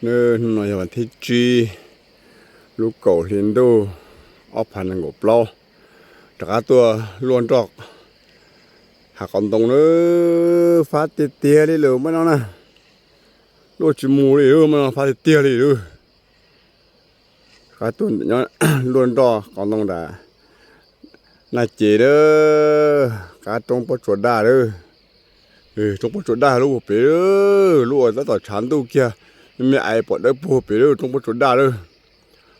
Hnub no yog vas thib tsib, lub kaum hli ntuj, ob phav nees nkaum plaub, rov qab tuaj luaj nroj hav qhov ntoo lawm. Fab tiag tiag li lawm mas no na. Luaj tsis mus li lawm mas no, fab tiag tiag li lawm. Rov qab tuaj nyob luaj nroj qhov ntoo nram Naj Ces lawm, qab roob pob tsuas daj lawm. Roob pob tsuas daj lub puag pem lawm, lub uas tab tom tshav ntuj kiag, me me ais pom dawb puag pem lawm, roob pob tsuas daj lawm.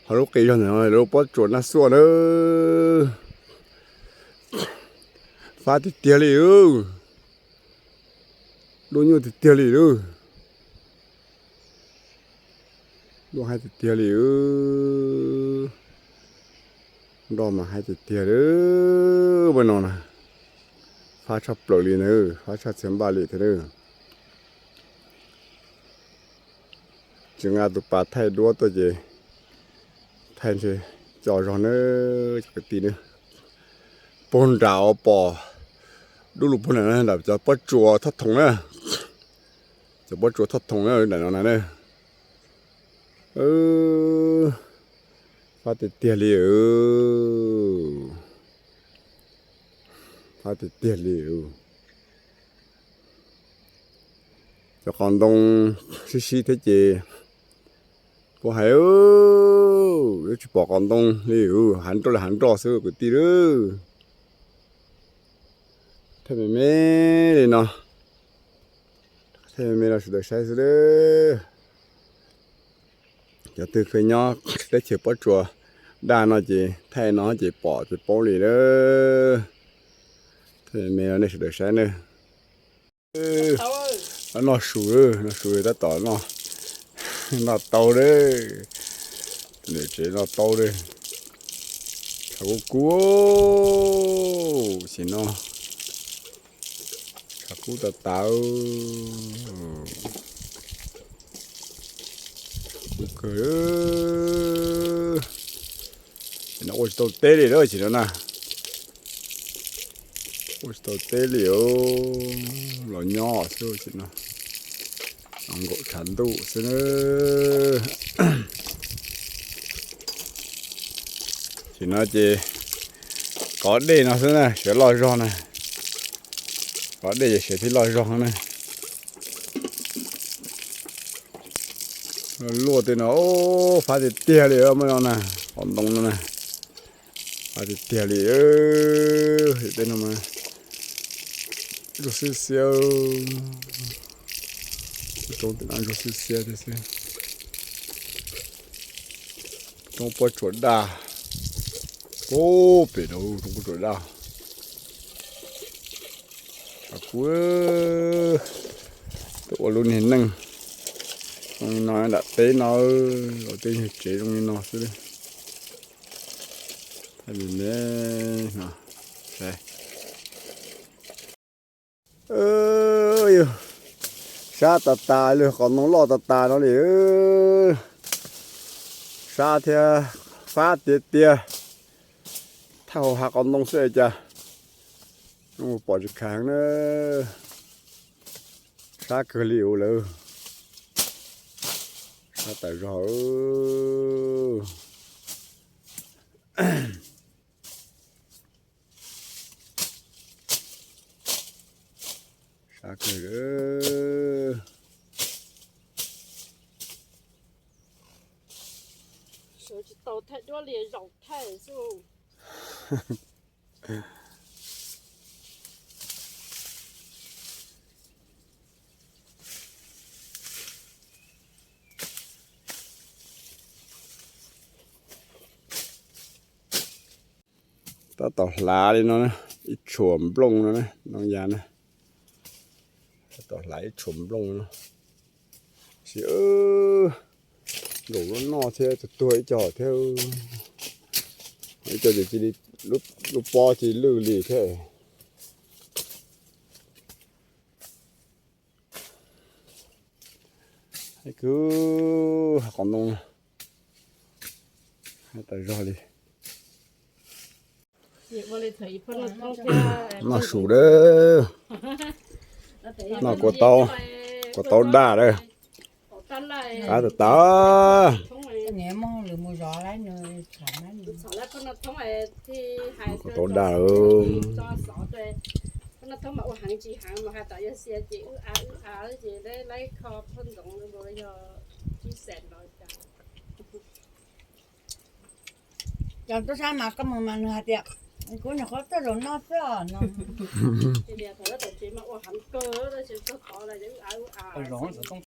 Ho lub qis zog ntawm no lub pob tsuas Naj Xuaj lawm. Fab tiag tiag li lawm. Luaj nyuaj tiag tiag li lawm. Luaj haib tiag tiag li. Nroj mas haib tiag tiag li. Ua no na, fab tshaj plaws li na, fab tshaj txiav npaj li thiab na. Tsis nqa tus pas thaij duab tuaj ces thaij ntshe co zog na, cov kwv tij na. Puag nram uas pom dub lug puag nram no, nram cov pob tsuas Thoj Thoom na. Cov pob tsuas Thoj Thoom na, nram no na. Fab tiag tiag li. Fab tiag tiag li. Cov qos ntoo sib sib thiab ces puas hais, yuav tsis pom qos ntoo li, hav nroj li hav nroj xwb kwv tij lawm. Thaij me me li no, thaij me me rau sawv daws saib xwb lawm. Cov twg nyob teb chaws pob tsuas daj no ces thaij no ces pom ces paub li lawm. Thaij me me rau nej sawv daws saib na. Noj su, noj su tab tom noj tau lawm. Niam tsev noj tau lawm. Tshav kub kub, sim no tshav kub tas tas. Kub kawg. Sim no ua tsis tau teb li lawm sim no na. Ua tsis tau teb li, los nyob xwb sim no. Nkaum tshav ntuj xwb na. Sim no ces kov dej no xwb na, siav loj zog na. Kov dej ces siav thiaj loj zog na. Luaj tej no fab tiag tiag li muaj no na, qos ntoo no na. Fab tiag tiag li. Tej no mas ntsuag xiab xiab. Roob tej no ntsuag xiab xiab thiab xwb. Roob pob tsuas daj. Ub, pem roob pob tsuas daj. Tshav kub, tuaj ua lub niag neej zoo li no nram teb no, los tej nyuag tsev zoo li no xwb. Thaij me me no. Sab tas tas li, qos ntoo loj tas tas no li. Sab thiab fab tiag tiag. Thaij hauv hav qos ntoo xwb cas pom tsis khav na. Sab kawg li ua lawm. Sab tas zog. Sab kawg. Sawv tsis tau thaij duab li, zaum thaij xwb. Tab tom hlav li no, ib tshuam nplooj no, no yas na. Tab tom hlav ib tshuam nplooj no. Sis, nkaum lub noj thiab, tuag tuag ib co thiab. Ib co ces cia li, lub pob cia li lwj li thiab. Haib kawg, hav qos ntoo, haib tas zog li. Noj su lawm, noj kua tau, kua tau daj lawm. Qab tau tas. Txhom lawv koj no thoob, tau dag. Koj no thoob mas ua heev tsis heev mas has tas yog xia ces wb av wb av ces laib kho phoj ntxoov los yog tib xees los cas. Cov tub sab mas koj mus mas nws hais tias kuv nyuam qhuav tuaj zaum no xwb os no. Ces thaum lawv tau tsev mas ua heev kawg tab sis txog tod los wb av wb av.